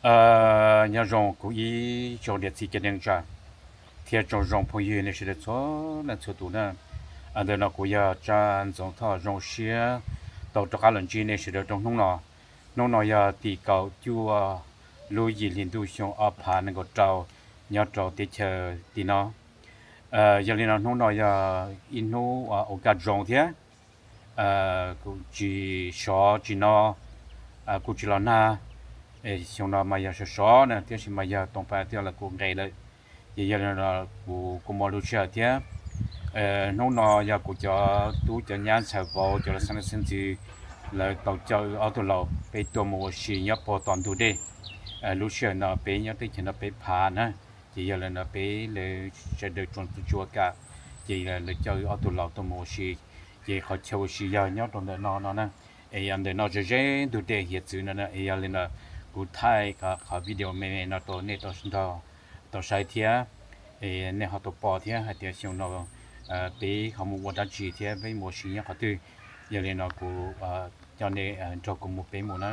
Nyob zoo kuv ib tsoom niam txiv kwv tij neej tsa thiab tsoom zoo phooj ywg nej sawv daws txhua leej txhua tus na. Ntawm no kuv yog Tsab Ntxoov Thoj, zoo siab tau rov qab los ntsib nej sawv daws rau hnub no. Hnub no yog tim kaum cuaj lub yim hli ntuj xyoo ob phav nees nkaum rau nyob rau teb chaws tim no. Yog li no hnub no yog ib hnub ua kaj zoo thiab kuv tsis sov tsis no, kuv tsis los nag. Xyoo no mas yog sov sov na, tiam sis mas yog toom pa thiab los kuv nqes lawm. Ces yog li no kuv kuj muaj lub sij hawm thiab. Hnub no yog kuv cov tub cov nyab ntxhais vauv cov laus xeeb leej xeeb ntxwv, lawv tau coj wb ob tug laus peb tuaj mus ua si nyob puag tom ntug dej. Lub sij hawm no peb nyob teb chaws no peb phav na, ces yog li no peb lawv sawv daws tsoom txhua kam, ces lawv coj wb ob tug laus tuaj mus ua si. Ces qhov chaw ua si yog nyob rau ntawm no no na, es yog ntawm no ze ze ntug dej hiav txwv no na. Es yog li no kuv thaij qhov video me me no rau nej tau nrog tau saib thiab, es nej ho tau pom thiab hais tias xyoo no peb ho mus ua dab tsi thiab peb mus ua si nyob qhov twg. Yog li no kuv coj nej nrog kuv mus peb mus na,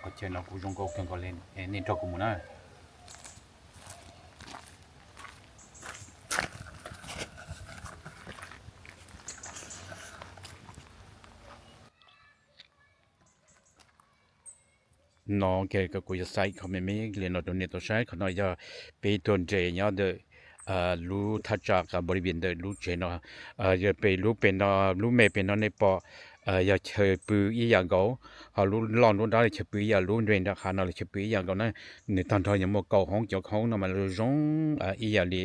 qhov chaw no kuj zoo nkauj kawg nkaus li, nej nrog kuv mus na. No kuv yuav xa ib qho me me li no rau nej tau saib. Qhov no yog peb tuaj nres nyob ntawm lub thaj tsam Bolivia ntawm lub tsev no. Yog pem lub pem no, lub me pem no nej pom yog chaw pw ib yam nkaus, ho lub loj lub nrab chaw pw ib yam, lub nres nram qab no los chaw pw ib yam nkaus na. Nws tag nrho yog muaj kaum hoob, cov hoob no mas zoo zoo ib yam li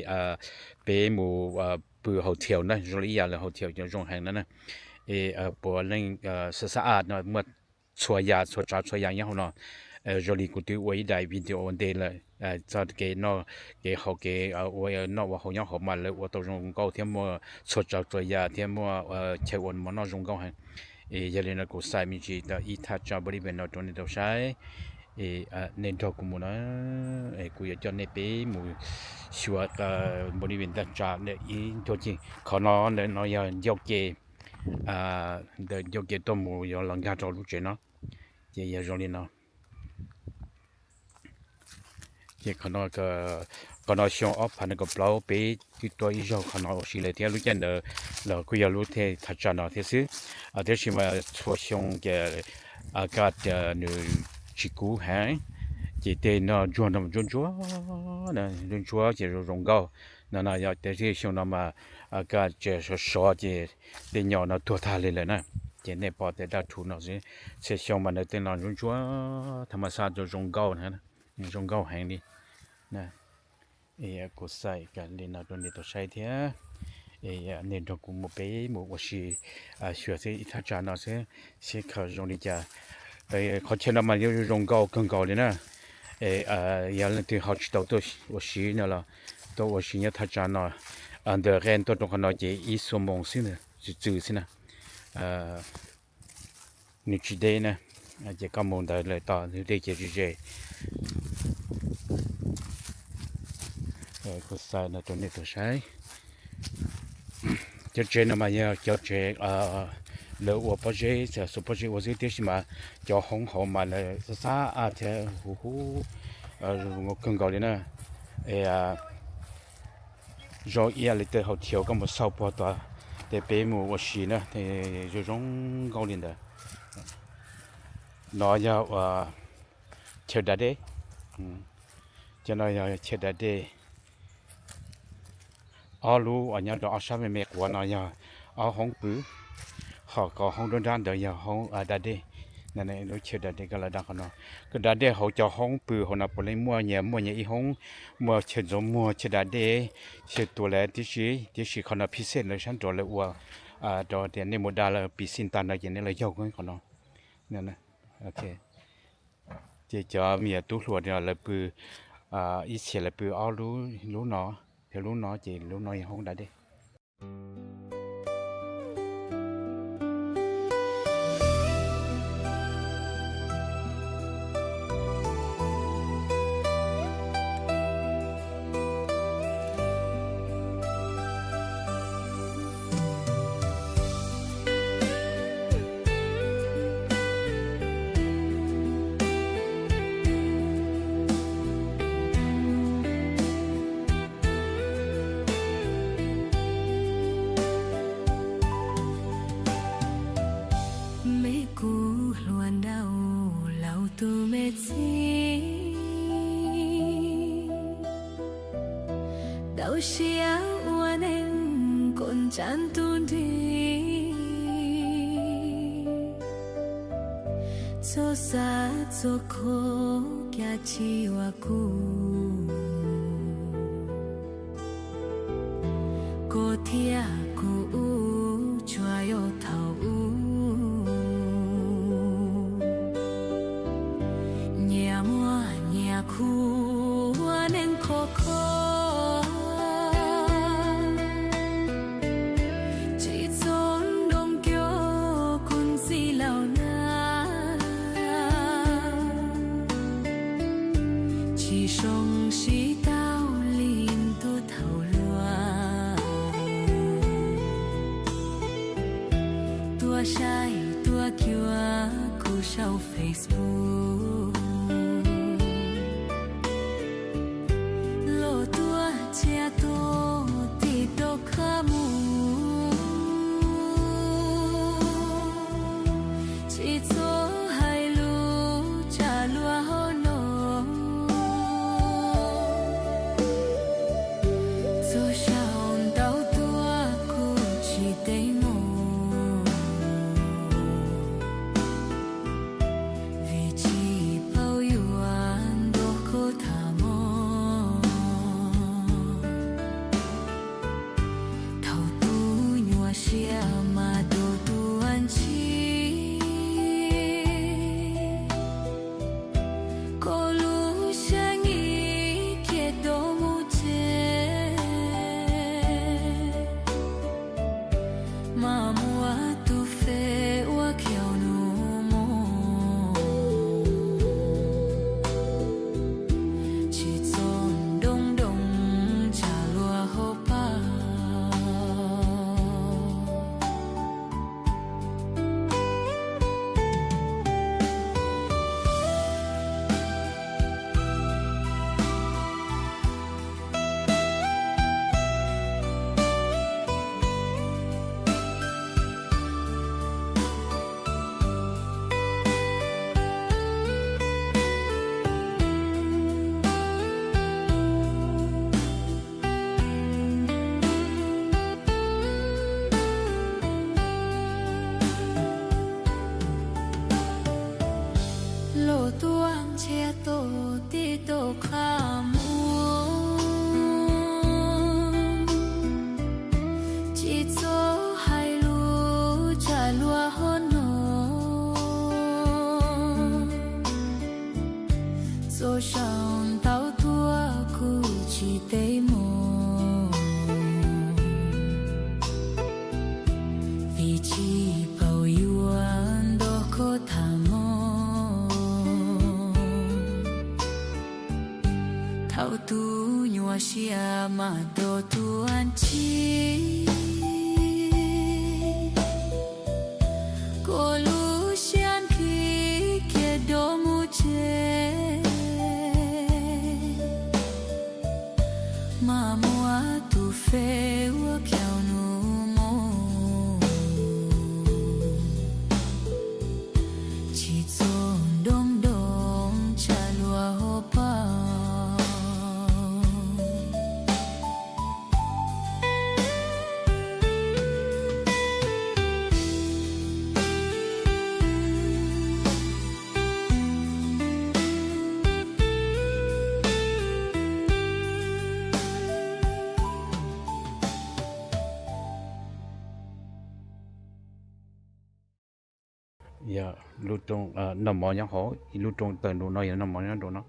peb mus pw hotel na, zoo li ib yam li hotel cov zoo heev na na. Es puav leej xab xab a no muaj txhua yam txhua tsav txhua yam nyob hauv no. Zoo li kuv twb ua ib daim video ua ntej lawm txog kev noj kev haus, kev ua noj ua haus nyob hauv mas lawv ua tau zoo nkauj thiab muaj txhua tsav txhua yam thiab muaj chaw ua mov noj zoo nkauj heev. Es yog li no kuv xa me ntsis tau ib thaj tsam Bolivia no rau nej tau saib. Es nej nrog kuv mus na, kuv yuav coj nej peb mus xyuas Bolivia thaj tsam ntawm ib ncua ceg. Qhov no ntawm no yog ncauj ke, ntawm ncauj ke tuaj mus yuav los nkag rau lub tsev no. Ces yog zoo li no. Ces qhov no, qhov no xyoo ob phav nees nkaum plaub peb twb tuaj ib zaug qhov no ua si lawm thiab, lub caij ntawd los kuj yog lub thaj tsam no thiab xwb. Tiam sis mas txhua xyoo ces kaj tias nws tsis kub heev, ces tej no ntsuag no ntsuab ntsuab, ntsuab ntsuab ces zoo zoo nkauj. No no yog tej xyoo no mas kaj tias sov sov ces tej nyom no tuag tag li lawm na. Ces nej pom tej dab rhuv no xwb, txhia xyoo mas nws tej no ntsuab ntsuab thaj ma xaj zoo zoo nkauj, zoo nkauj heev li. Kuv xa li no rau nej tau saib thiab. Nej nrog kuv mus peb mus ua si xyuas xwb ib thaj tsam no xwb, seb khaws zoo li cas. Qhov chaw no mas zoo zoo nkauj kawg nkaus li na. Yog leej twg ho tsis tau tuaj ua si no los tuaj ua si nyob thaj tsam no, ntawm qe tuaj rau qhov no ces ib xuab moos xwb, txwm txwm xwb na. Nws tsis deb na, ces koj mus ntawd lawm tom ntug dej ces ze ze. Kuv xa no rau nej tau saib. Cov tsev no mas yog cov tsev lawv ua pob zeb, xuas pob zeb ua xwb, tiam sis mas cov hoob hauv mas lawv xab xab a thiab huv huv kawg nkaus li na. Es zoo ib yam li tej hotel koj mus xauj puag tod, ces peb mus ua si na, zoo zoo nkauj li ntawd. No yog ua chaw da dej, cov no yog chaw da dej. Ob lub uas nyob rau ob sab me me quav no yog ob hoob pw, ho qhov hoob nruab nrab ntawd yog hoob da dej. Lub chaw da dej koj los da qhov no, koj da dej hauv cov hoob pw hauv no puav leej muaj nyias muaj nyias ib hoob, muaj chaw ntxuav muag, chaw da dej, chaw tua lawm tib si, tiam sis qhov no phij xej lawv sab nraud lawv ua rau tias nej mus da lawv piscina no ces nej los yaug qhov no. Ces cov me nyuam tub hluas lawv pw, ib txhia lawv pw ob lub, lub no thiab lub no, ces lub no yog hoob da dej. Txaus siab ua neej koom tsam tus nrig, txhua xav txhua kho, cas tsis yuav kuv. Koj thiab kuv ub tsuas yog thaum ub, nyias muaj nyias khuv ua neej khov kho. Tsis txhob nroo cuag kuv ntxhi laus na, tsis zoo siab tau li ntuj thaum hluas. Tuaj saib tuaj cuag kuv saum Facebook, los tuaj ntsia tuaj tim rau qab mus. Tsis txhob hais lus tsam luag hauv no, txhua zaus ntau tuaj kuv tsis teb mus, vim tsis paub yuav nrog koj tham mog. Thaum tus nyuaj siab mas rau tus ua ntsis, koj lub siab nyiam khiav dua mus tsev, mas muab tus fej ua khiaus nus mog. Tsis txhob nroo nroo tsam luag hauv paus. Los tuaj ntsia tuaj tim rau qab mus, tsis txhob hais lus tsam luag hauv no, txhua zaus ntau tuaj kuv tsis teb mus, vim tsis paub yuav nrog koj tham mog. Thaum tus nyuaj siab mas rau tus ua ntsis, koj lub siab nyiam khiav dua mus tsev, mas muab tus fej ua khiaus nus mog. Tsis txhob nroo nroo tsam luag hauv paus. Yog lub rooj noj mov nyob hauv, ib lub rooj tawm nraum no yog noj mov nyob nraum no.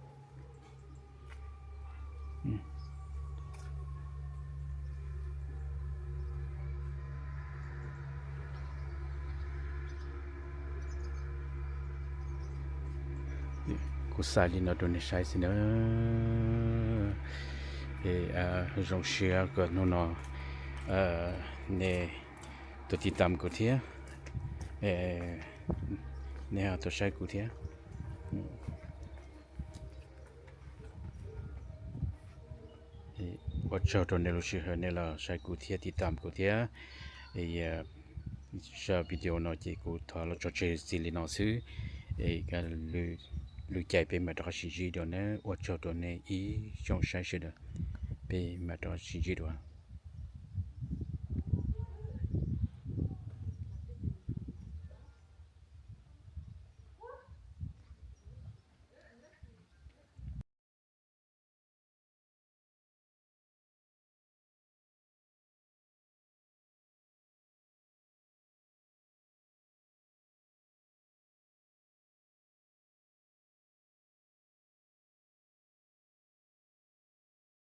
Kuv xa li no rau nej saib xwb na. Zoo siab kom hnub no nej tuaj tiv tam kuv thiab, nej ho tuaj saib kuv thiab. Ua tsaug rau nej lub sij hawm nej los saib kuv thiab tiv tam kuv thiab. Zaj video no ces kuv thov los tso tseg txij li no xwb. Lwm caij peb mam rov qab sib ntsib dua na. Ua tsaug rau nej ib tsoom saib sawv daws. peb mam rov sib ntsib dua.